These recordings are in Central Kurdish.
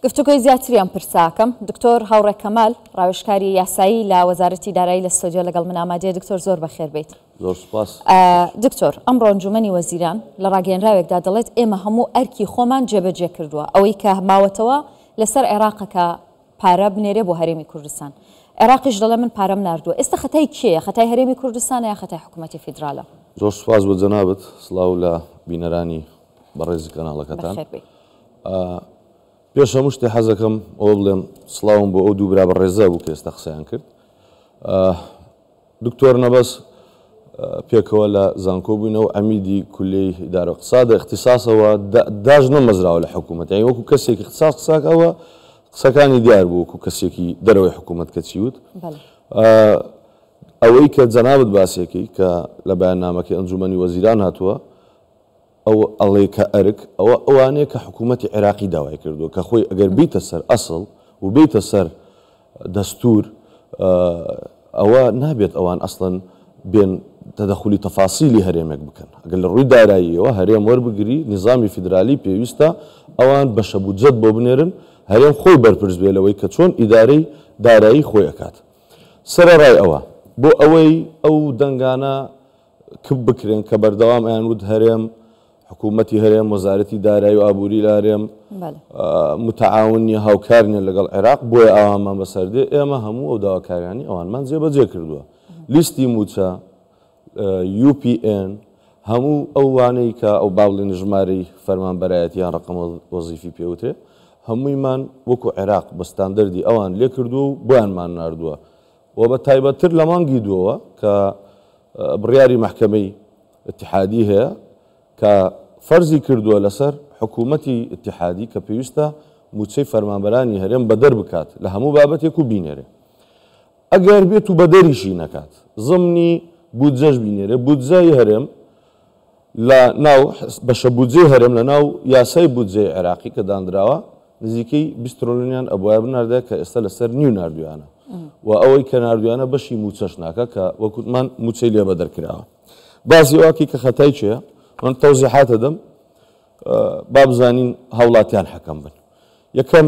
گفتوگۆی زیاتری ئەم پرسە ئەکەم. دکتۆر هاوڕێ کەمال، ڕاوێژکاری یاسایی لە وەزارەتی دارایی لە ستۆدیۆ لەگەڵ من ئامادەیە. دکتۆر زۆر بەخێر بێیت. زۆر سوپاس. دکتۆر، ئەمڕۆ ئەنجومەنی وەزیران لە ڕاگەیەنراوێکدا دەڵێت ئێمە هەموو ئەرکی خۆمان جێبەجێ کردووە، ئەوەی کە ماوەتەوە لەسەر عێراقە کە پارە بنێرێ بۆ هەرێمی کوردستان. عێراقیش دەڵێ من پارەم ناردووە. ئێستا خەتای کێیە؟ خەتای هەرێمی کوردستانە یا خەتای حکوومەتی فیدرالە؟ زۆر سوپاس بۆ جەنابت. سڵاو لە بینەرانی بەڕێزی کەناڵەکەتان. بەخێر بێی. پێش هەموو شتێ حەزەکەم ئەوە بڵێم سڵاوم بۆ ئەو دوو برا بەڕێزە بوو کە ئێستا قسەیان کرد. دکتۆر نەبەز پێکەوە لە زانکۆ بووینە و عەمیدی کولیەی ئیدارە و اقتصادە اختصاصەوە داش نەمەزراوە لە حکوومەت یانی وەکو کەسێکی اختصاص قساکە ئەوە قسەکانی دیار بوو وەکو کەسێکی دەرەوەی حکوومەت کە چی وت. ئەوەی کە جەنابت باسێکی کە لە بەیاننامەکەی ئەنجومەنی وەزیران هاتووە ئەو ئەڵێ کە ئەرک ئەوە ئەوانەیە کە حکوومەتی عێراقی داوای کردووە کە خۆی ئەگەر بیتە سەر ئەسڵ و بیتە سەر دەستوور ئەوە نابێت ئەوان ئەسڵەن بێن تەدەخولی تەفاسیلی هەرێمێک بکەن ئەگەر لە ڕووی داراییەوە هەرێم وەربگری نیزامی فیدرالی پێویستە ئەوان بەشە بودجەت بۆ بنێرن هەرێم خۆی بەرپرس بێ لەوەی کە چۆن ئیدارەی دارایی خۆی ئەکات سەرەڕای ئەوە بۆ ئەوەی ئەو دەنگانە کپ بکرێن کە بەردەوام ئەیان وت هەرێم، حکوومەتی هەرێم، وەزارەتی دارایی و ئابووری لە هەرێم متعاون نییە، هاوکار نییە لەگەڵ عێراق، بۆیە ئاوامان بەسەر دێ، ئێمە هەموو ئەو داواکاریانەی ئەوانمان جێبەجێ کردووە. لیستی مووچە، UPN، هەموو ئەو وانەی کە ئەو با بڵێین ژمارەی فەرمانبەرایەتی یان ڕەقەم وەزیفی پێ وترێ، هەموویمان وەکوو عێراق بە ستاندەردی ئەوان لێ کردووە و بۆیانمان ناردووە و بە تایبەتتر لە مانگی دووەوە کە بڕیاری مەحکەمەی ئیتیحادی هەیە کە فەرزی کردووە لەسەر حکوومەتی ئیتیحادی کە پێویستە مووچەی فەرمانبەرانی هەرێم بەدەر بکات لە هەموو بابەتێک و بینێرێ. ئەگەر بێت و بەدەریشی نەکات زمنی بودجەش بینێرێ، بودجەی هەرێم لە ناو بەشە بودجەی هەرێم لە ناو یاسای بودجەی عێراقی کە دانراوە نزیکەی 20 ترلیۆنیان ئەبوایە بناردایە کە ئێستا لەسەر نیو ناردویانە و ئەوەی کە ناردویانە بەشی مووچەش ناکا کە وەکوتمان مووچەی لێ بەدەر کراوە. باسی ئەوەکی کە خەتای کێیە من تەوزیحات ئەدەم با بزانین هاوڵاتیان حەکەم بن. یەکەم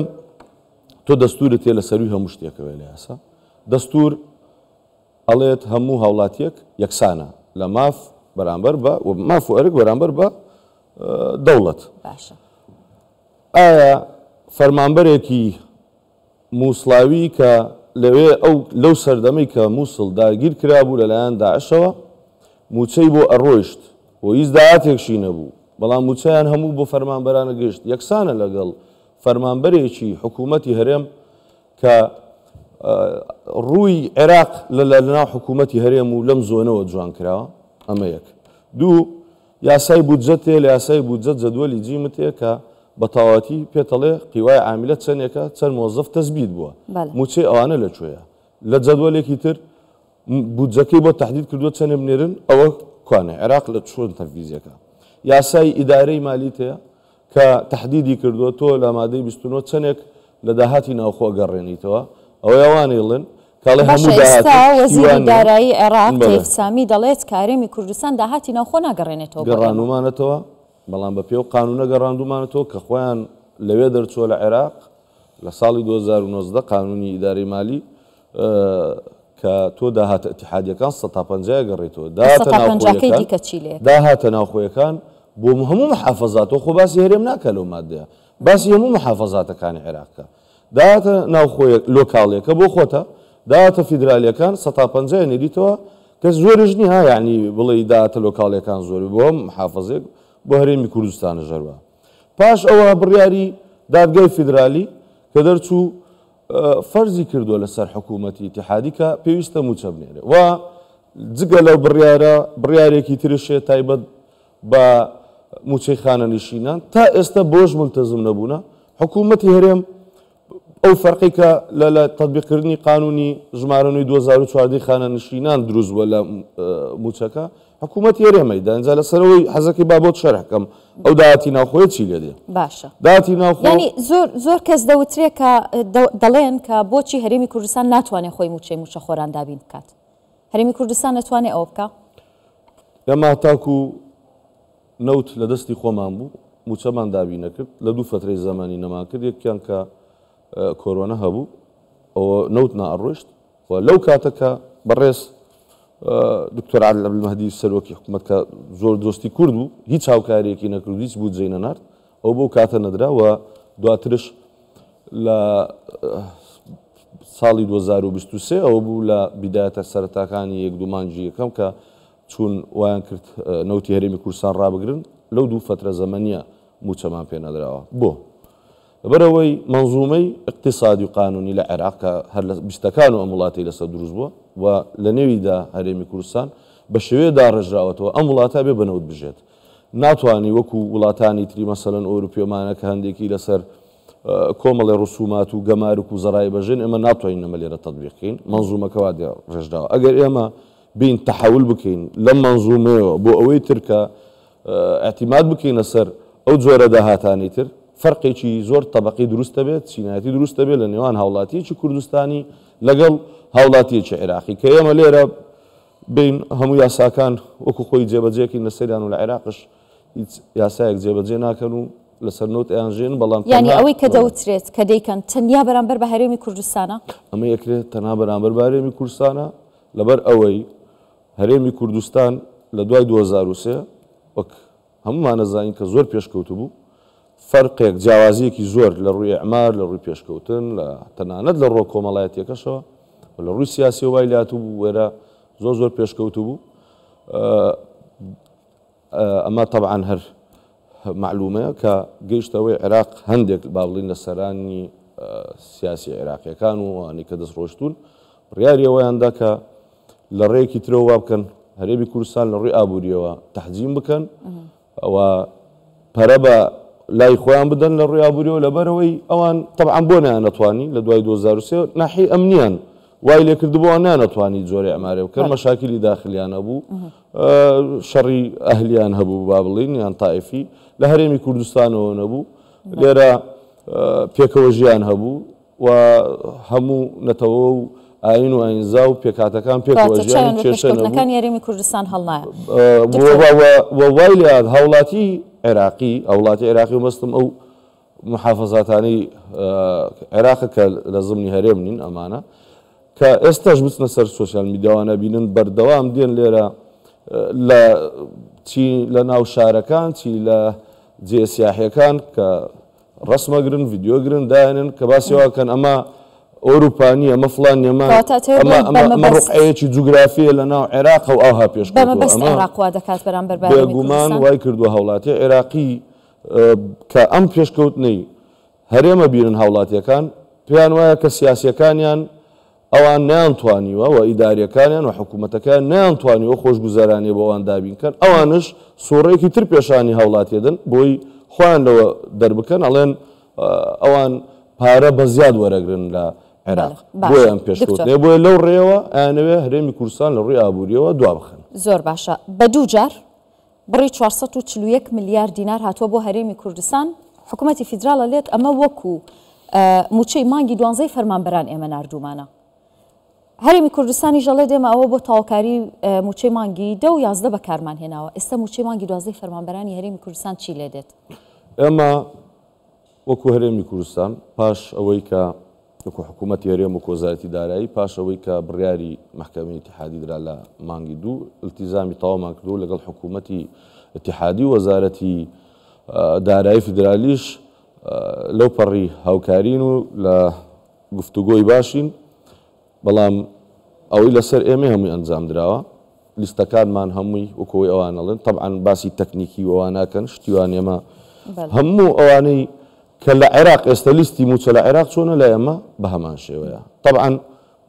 تۆ دەستورت هەیە لە سەروی هەموو شتێکەوە لە یاسا دەستور ئەڵێت هەموو هاوڵاتیەک یەکسانە لە ماف بەرامبەر بە ماف و ئەرک بەرامبەر بە دەوڵەت. باشە. ئایا فەرمانبەرێکی موسڵاوی کە لەوێ ئەو لەو سەردەمەی کە موسڵ داگیر کرابوو لەلایەن داعشەوە مووچەی بۆ ئەڕۆیشت و هیچ داهاتێکشی نەبوو بەڵام مووچەیان هەموو بۆ فەرمانبەرانە گەشت یەکسانە لەگەڵ فەرمانبەرێکی حکوومەتی هەرێم کە ڕووی عێراق لە لەناو حکوومەتی هەرێم و لەم زۆنەوە جوان کراوە ئەمە یەک دوو یاسای بودجەت هەیە، لە یاسای بودجەت جەدوەلی جیمت هەیە کە بە تەواوەتی پێت ئەڵێ قیوای عامیلە چەندێکە، چەند مۆزەف تەسبیت بووە، مووچەی ئەوانە لە کوێیە. لە جەدوەلێکی تر بودجەکەی بۆ تەحدید کردووە چەندێ بنێرن، ئەوە کوانێ عێراق لە چۆن تەنفیزیەکە. یاسای ئیدارەی مالیت هەیە کە تەحدیدی کردووە تۆ لە مادەی 29 چەندێک لە داهاتی ناوخۆ ئەگەڕێنیتەوە، ئەوەی ئەوان ئەیڵێن کاڵێ باشە هەموو ئێستا داهاتێک وەزیری شتی وا نییە. دارایی عێراق بەڵێ. تەیف سامی دەڵێت کە هەرێمی کوردستان داهاتی ناوخۆ ناگەڕێنێتەوە بۆ ئێمە. گەڕانومانەتەوە، بەڵام بە پێی ئەو قانونە گەڕاندومانەتەوە کە خۆیان لەوێ دەرچووە لە عێراق لە ساڵی 2019 قانونی ئیدارەی مالی کە تۆ داهاتە ئیتیحادیەکان سەتا پەنجای گەڕێتەوە داهاتە سەتا پەنجاکەی ناوخۆیەکان دیکە چی لێ؟ داهاتە ناوخۆیەکان بۆ هەموو محافەزاتەوە خۆ باسی هەرێم ناکا لەو مادەیە باسی هەموو محافەزاتەکانی عێراق کە داهاتە ناوخۆیە لۆکاڵیەکە بۆ خۆتە داهاتە فیدرالیەکان سەتا پەنجای نێریتەوە کە زۆریش نییە ها یعنی بڵێی داهاتە لۆکاڵیەکان زۆری بۆ محافەزێک بۆ هەرێمی کوردستانش هەروە پاش ئەوە بڕیاری دادگای فیدرالی کە دەرچوو فەرزی کردووە لەسەر حکوومەتی ئیتیحادی کە پێویستە مووچە بنێرێ و جگە لەو بڕیارە بڕیارێکی ترش هەیە تایبەت بە مووچەی خانەنشینان تا ئێستا بۆش ملتەزم نەبوونە حکوومەتی هەرێم ئەو فەرقی کە لە لە تەطبیقکردنی قانونی ژمارە نوێی 2014 خانەنشینان دروست بووە لە مووچەکە حکوومەتی هەرێم ئەیدا ئینجا لەسەرەوەی حەزەکەی با بۆت شەرح کەم ئەو داهاتی ناوخۆیە چی لێ دێ باشە داهاتی ناوخۆ یانی زۆر زۆر کەس دەوترێ کە دەڵێن کە بۆچی هەرێمی کوردستان ناتوانێت خۆی مووچەی مووچەخۆران دابین بکات هەرێمی کوردستان دەتوانێت ئەوە بکا؟ ئێمە تاکو نەوت لە دەستی خۆمان بوو مووچەمان دابین نەکرد لە دوو فەترەی زەمەنی نەمان کرد یەکیان کە کۆرۆنا هەبوو ئەوە نەوت نائەڕۆیشت و لەو کاتە کە بەڕێز دکتۆر عادل عەبدولمەهدی سەرۆکی حکوومەت کە زۆر دۆستی کورد بوو هیچ هاوکاریەکی نەکرد هیچ بودجەی نەنارد ئەو بەو کاتە نەدرا و دواترش لە ساڵی 2023 ئەوە بوو لە بیدایەتە سەرەتاکانی یەک دوو مانگی یەکەم کە چوون وایان کرد نەوتی هەرێمی کوردستان ڕابگرن لەو دوو فەترە زەمەنیە مووچەمان پێ نەدراوە بۆ؟ لەبەرئەوەی مەنزومەی ئیقتیسادی و قانونی لە عێراق کە هەر لە بیستەکان و ئەم وڵاتەی لەسەر دروست بووە و لە نێویدا هەرێمی کوردستان بە شێوەیە داڕێژراوەتەوە ئەم وڵاتە ئەبێ بە نەوت بژێت ناتوانی وەکو وڵاتانی تری مەسەلەن ئەوروپی ئەمانە کە هەندێکی لەسەر کۆمەڵێ ڕسومات و گەمارک و زەڕای بەژێن ئێمە ناتوانین ئەمە لێرە تەطبیق کەین مەنزومەکە وا ڕێژراوە ئەگەر ئێمە بین تەحەول بکەین لەم مەنزومەیەوە بۆ ئەوەی تر کە ئیعتیماد بکەینە سەر ئەو جۆرە داهاتانەی تر، فەرقێکی زۆر تەبەقی دروست دەبێت، چینایەتی دروست دەبێت لە نێوان هاوڵاتییەکی کوردستانی لەگەڵ هاوڵاتییەکی عێراقی، کە ئێمە لێرە بێین هەموو یاساکان وەکو خۆی جێبەجێکەین لەسەریان و لە عێراقش هیچ یاسایەک جێبەجێ ناکەن و لەسەر نەوت ئەیانژێنن، بەڵام یانی تەنها ئەوەی کە دەوترێت کە دەیکەن تەنیا بەرامبەر بە هەرێمی کوردستانە؟ ئەمە یەکرێت تەنها بەرامبەر بە هەرێمی کوردستانە، لەبەر ئەوەی هەرێمی کوردستان لە دوای 2003 وەک هەموومان ئەزانین کە زۆر پێشکەوتوو بوو، فەرقێک، جیاوازییەکی زۆر لە ڕووی ئیعمار، لە ڕووی پێشکەوتن، لە تەنانەت لە ڕووە کۆمەڵایەتییەکەشەوە و لە ڕووی سیاسییەوە وای لێهاتوو بوو وێرە زۆر زۆر پێشکەوتوو بوو. ئەمە تەبعەن هەر مەعلوومەیە کە گەیشتە ئەوەی عێراق هەندێک با بڵێین لە سەرانی سیاسی عێراقییەکان و ئەوانەی کە دەست ڕۆیشتوون بڕیاری ئەوەیان دا کە لە ڕێیەکی ترەوە وا بکەن هەرێمی کوردستان لە ڕووی ئابووریەوە تەحجیم بکەن و پەرە بە لای خۆیان بدەن لە ڕووی ئابووریەوە لەبەرەوەی ئەوان تەبعەن بۆ نەیانەتوانی لە دوای 2003 ناحی ئەمنیان وای لێکردبوو ئەوان نەیانەتوانی جۆرێ ئەمارێ بکەن مەشاکیلی داخلیان هەبوو شەڕی ئەهلیان هەبوو با بڵین یان تائیفی لە هەرێمی کوردستانەوە نەبوو لێرە پێکەوە ژیان هەبوو و هەموو نەتەوە و ئایین و ئایینزا و پێکهاتەکان پێکەوە کەواتە ژیان چاویان و بە کێشە نەبوو. پێشکەوتنەکانی هەرێمی کوردستان هەڵنایە. و دکتۆر. و وای لێهات هاوڵاتی عێراقی، هاوڵاتی عێراقی مەبەستم ئەو محافەزاتانەی عێراقە کە لە زمنی هەرێم نین ئەمانە کە ئێستاش بچنە سەر سۆسیال میدیاوانە بینن بەردەوام دێن لێرە لە چی لە ناو شارەکان چی لە جێ سیاحیەکان کە ڕەسم ئەگرن ڤیدیۆ گرن دایەنن کە باسی وا کەن ئەمە ئەوروپا نییە ئەمە فڵان نییە ئەمە کەواتە ئەتەوێ ئەمە بڵێی ئەمە بە ئەمە مەبەست ڕوقعەیەکی جوگرافییە لە ناو عێراقە و ئاوها بە پێشکەوتووە مەبەست ئەمە عێراق وا دەکات بەرامبەر بە هەرێمی بێگومان کوردستان؟ وای کردووە هاوڵاتی عێراقی کە ئەم پێشکەوتنەی هەرێمە بیرن هاوڵاتیەکان پێیان وایە کە سیاسیەکانیان ئەوان نەیانتوانیوە و ئیداریەکانیان و حکوومەتەکەیان نەیانتوانیوە خۆشگوزەرانیە بۆ ئەوان دابین کەن، ئەوانش سوڕێکی تر پێشانی هاوڵاتیە دەن بۆی خۆیان لەوە دەربکەن ئەڵێن ئەوان پارە بە زیاد وەرەگرن لە عێراق بۆیە باشە ئەم دکتۆر. پێشکەوتنەیە بۆیە لەو ڕێیەوە ئەیانەوێ هەرێمی کوردستان لە ڕووی ئابووریەوە دوابخەن. زۆر باشە بە دوو جار بڕی 441 ملیار دینار هاتووە بۆ هەرێمی کوردستان، حکومەتی فیدراڵ ئەلێت ئەمە وەکو مووچەی مانگی دوانزەی فەرمانبەران ئێمە ناردوومانە. هەرێمی کوردستانیش ئەڵێت ئێمە ئەوە بۆ تەواوکاری مووچەی مانگی دە و 11 بەکارمان هێناوە. ئێستا مووچەی مانگی دوازدەی فەرمانبەرانی هەرێمی کوردستان چی لێ دێت؟ ئێمە وەکو هەرێمی کوردستان پاش ئەوەی کە وەکو حکوومەتی هەرێم وەکو وەزارەتی دارایی پاش ئەوەی کە بڕیاری مەحکەمەی ئیتیحادی درا لە مانگی دوو ئیلتیزامی تەواومان کردووە لەگەڵ حکوومەتی ئیتیحادی و وەزارەتی دارایی فیدرالیش لەو پەڕی هاوکارین و لە گفتوگۆی باشین بەڵام ئەوەی لەسەر ئێمەی هەمووی ئەنجام دراوە لیستەکانمان هەمووی وەکو ئەوەی ئەوان ئەڵێن تەبعەن باسی تەکنیکی و ئەوان ناکەن شتی وان ئێمە هەموو ئەوانەی کە لە عێراق ئێستا لیستی مووچە لە عێراق چۆنە لای ئێمە بە هەمان شێوەیە تەبعەن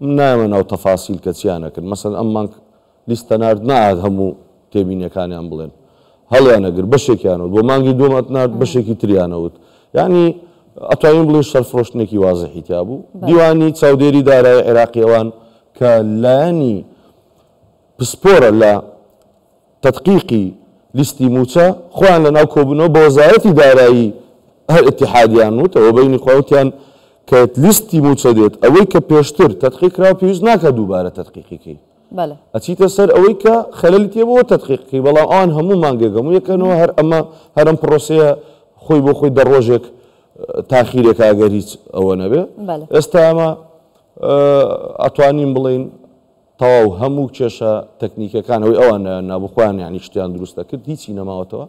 من نایەمە ناو تەفاسیل کە چیان ئەکرد مەسەلەن ئەم مانگ لیستە نارد نەئات هەموو تێبینیەکانیان بڵێن هەڵیان ئەگرت بەشێکیان وت بۆ مانگی دووەم ئەتنارد بەشێکی تریان ئەوت یانی ئەتوانین بڵێین شەر فرۆشتنێکی وازحی تیا بوو دیوانی چاودێری دارایی عێراقی ئەوان کە لایەنی پسپۆرە لە تەدقیقی لیستی مووچە خۆیان لە ناو کۆبوونەوە بە وەزارەتی دارایی هەر ئیتیحادیان وت ئەوە بەینی خۆیان وتیان کە لیستی مووچە دێت ئەوەی کە پێشتر تەدقیق کراوە پێویست ناکات دووبارە تەدقیقی کەی. بەلێ. ئەچیتە سەر ئەوەی کە خەلەلی تێ بۆوە تەدقیق کەی بەڵام ئەوان هەموو مانگێک هەموو یەکەنەوە هەر ئەمە هەر ئەم پرۆسەیە خۆی بۆ خۆی دە ڕۆژێک. تاخیرێکە ئەگەر هیچ ئەوە نەبێ. ئێستا ئەمە ئەتوانین بڵێین تەواو هەموو کێشە تەکنیکەکان ئەوەی ئەوان نابوو خۆیان یعنی شتیان دروست دەکرد هیچی نەماوەتەوە.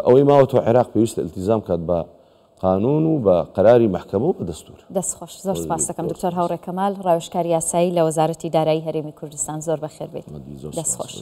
ئەوەی ماوەتەوە عێراق پێویستە التیزام کات بە قانون و بە قەراری مەحکەمە و بە دەستور. دەست خۆش زۆر سپاست دەکەم دکتۆر هاوڕێ کەمال ڕاوێژکاری یاسایی لە وەزارەتی دارایی هەرێمی کوردستان زۆر بەخێر بێیت دەست خۆش.